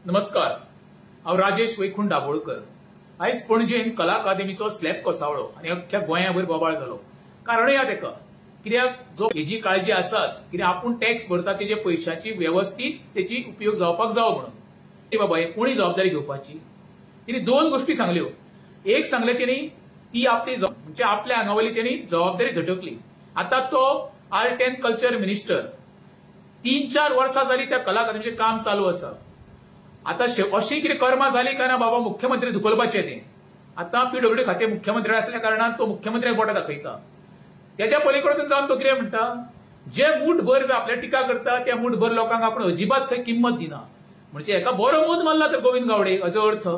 नमस्कार, हांव राजेश वैकुंठ दाभोळकर. आयज पणजेन कला अकादमीचो स्लॅब कोसळ्ळो आनी अख्ख्या गोंयाभर बोबाळ जालो. कारणूय आहा तेका, कित्याक जो हेजी काळजी आसाच, कित्याक आपूण टॅक्स भरता तेजे पयशाची वेवस्थीत तेची उपयोग जावपाक जावो म्हणून. बाबा हे कोणी जबाबदारी घेवपाची? तिने दोन गोष्टी सांगल्यो. एक सांगलें तेणी ती आपली म्हणजे आपल्या आंगावयली तेणी जबाबदारी झटकली. आतां तो आर्ट अँड कल्चर मिनिस्टर 3-4 वर्सां जाली त्या कला अकादमीचें काम चालू आसा. आतां अशी कितें कर्मां जाली काय ना बाबा मुख्यमंत्री धुकलपाचें तें. आतां पीडब्ल्यूडी खातें मुख्यमंत्री आसल्या कारणान तो मुख्यमंत्र्याक बोटां दाखयता. तेच्या पलीकडच्यान जावन तो कितें म्हणटा, जे मूठभर आपल्या टिका करता त्या मूठभर लोकांक आपण अजिबात खंय किंमत दिना. म्हणजे एका बरो मूद मारला तर गोविंद गावडे असो अर्थ.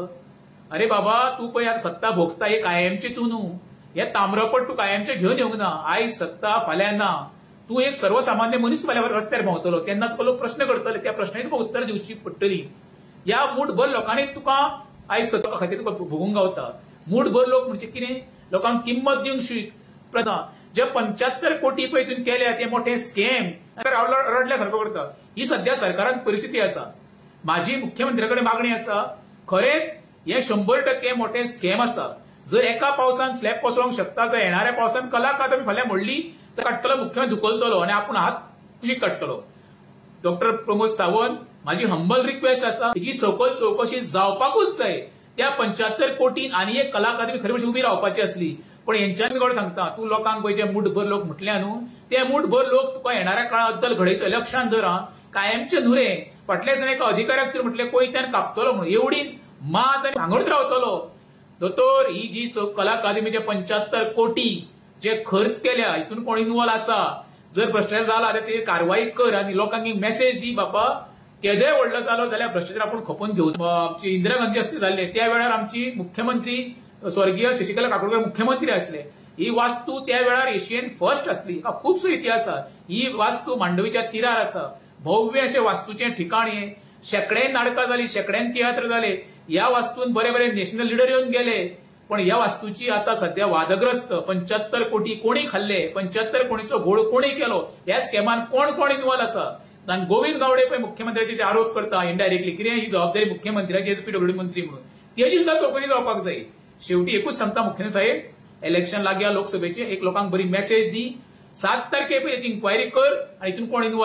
अरे बाबा, तूं पळय आतां सत्ता भोगता हे कायमची तूं न्हू, हे ताम्रपट तूं कायमचें घेवन येवंक ना. आयज सत्ता फाल्यां ना. तूं एक सर्वसामान्य मनीस फाल्यां रस्त्यार भोंवतलो तेन्ना तुका लोक प्रश्न करतले, त्या प्रश्नाची तुका उत्तर दिवची पडटली. ह्या मूठभर लोकांनी तुका आयज सत्ता खातीर तुका भोगूंक गावता. मूठभर लोक म्हणजे कितें, लोकांक किंमत दिवंक शीक. जे 75 कोटी पळय तुवें केल्या ते मोठे स्कॅम रडल्या सारको करता. ही सद्या सरकारान परिस्थिती आसा. माझी मुख्यमंत्र्या कडेन मागणी आसा, खरेंच हे 100% मोठे स्कॅम आसा. जर एका पावसान स्लॅब कोसळोंक शकता, जर येणाऱ्या पावसान कला अकादमी फाल्यां मोडली तर काडटलो मुख्यमंत्री धुकलतलो आनी आपूण हात कुशीक काडटलो. डॉक्टर प्रमोद सावंत, माझी हंबल रिक्वेस्ट आसा, हिची सकल चवकशी जावपाकूच जाय. त्या 75 कोटीन आनी एक कला अकादमी खरी म्हणजे उबी रावपाची आसली, पण हेंच्यान कोण सांगता, तूं लोकांक पळय जे मूठभर लोक म्हटल्या न्हू ते मूठभर लोक तुका येणाऱ्या काळात अद्दल घडयतले. लक्षांत धर, कायमचे न्हू रे. फाटल्या दिसांनी एका अधिकाऱ्याक तरी म्हटलें कोयत्यान कापतलो म्हणून, एवढी मात आनी भांगडत रावतलो. दोतोर, ही जी कला अकादमीचे 75 कोटी जे खर्च केल्या हितून कोण इन्वॉल्व आसा, जर भ्रश्टाचार जाला जाल्यार तेजी कारवाई कर आनी लोकांक एक मेसेज दी, बाबा केदेय व्हडलो जालो जाल्यार भ्रश्टाचार आपूण खपोवन घेवचो. आमची इंदिरा गांधी हस्ते जाल्ले त्या वेळार आमची मुख्यमंत्री स्वर्गीय शशिकला काकोडकर मुख्यमंत्री आसले. ही वास्तू त्या वेळार एशियन फर्स्ट आसली. खुबसो इतिहास आसा. ही वास्तू मांडवीच्या तिरार आसा. भव्य अशें वास्तूचें ठिकाण हें. शेंकड्यान नाटकां जाली, शेंकड्यान तियात्र जाले. ह्या वास्तून बरे बरे नॅशनल लिडर येवन गेले. पण ह्या वास्तूची आता सध्या वादग्रस्त 75 कोटी कोणी खाल्ले, 75 कोटीचो घोळ कोणी केलो, ह्या स्कॅमान कोण कोण इन्वॉल्व आसा. आनी गोविंद गावडे पळय मुख्यमंत्र्याचेर आरोप करता इनडायरेक्टली, कितें ही जबाबदारी मुख्यमंत्र्याची एज पीडब्ल्यूडी मंत्री म्हणून, तेजी सुद्दां चवकशी जावपाक जाय. शेवटी एकूच सांगता मुख्यमंत्री साहेब, इलेक्शन लागया लोकसभेचे, एक लोकांक बरी मेसेज दी. 7 तारखे पळय इन्क्वायरी कर आनी हितून कोण इन्वॉल्व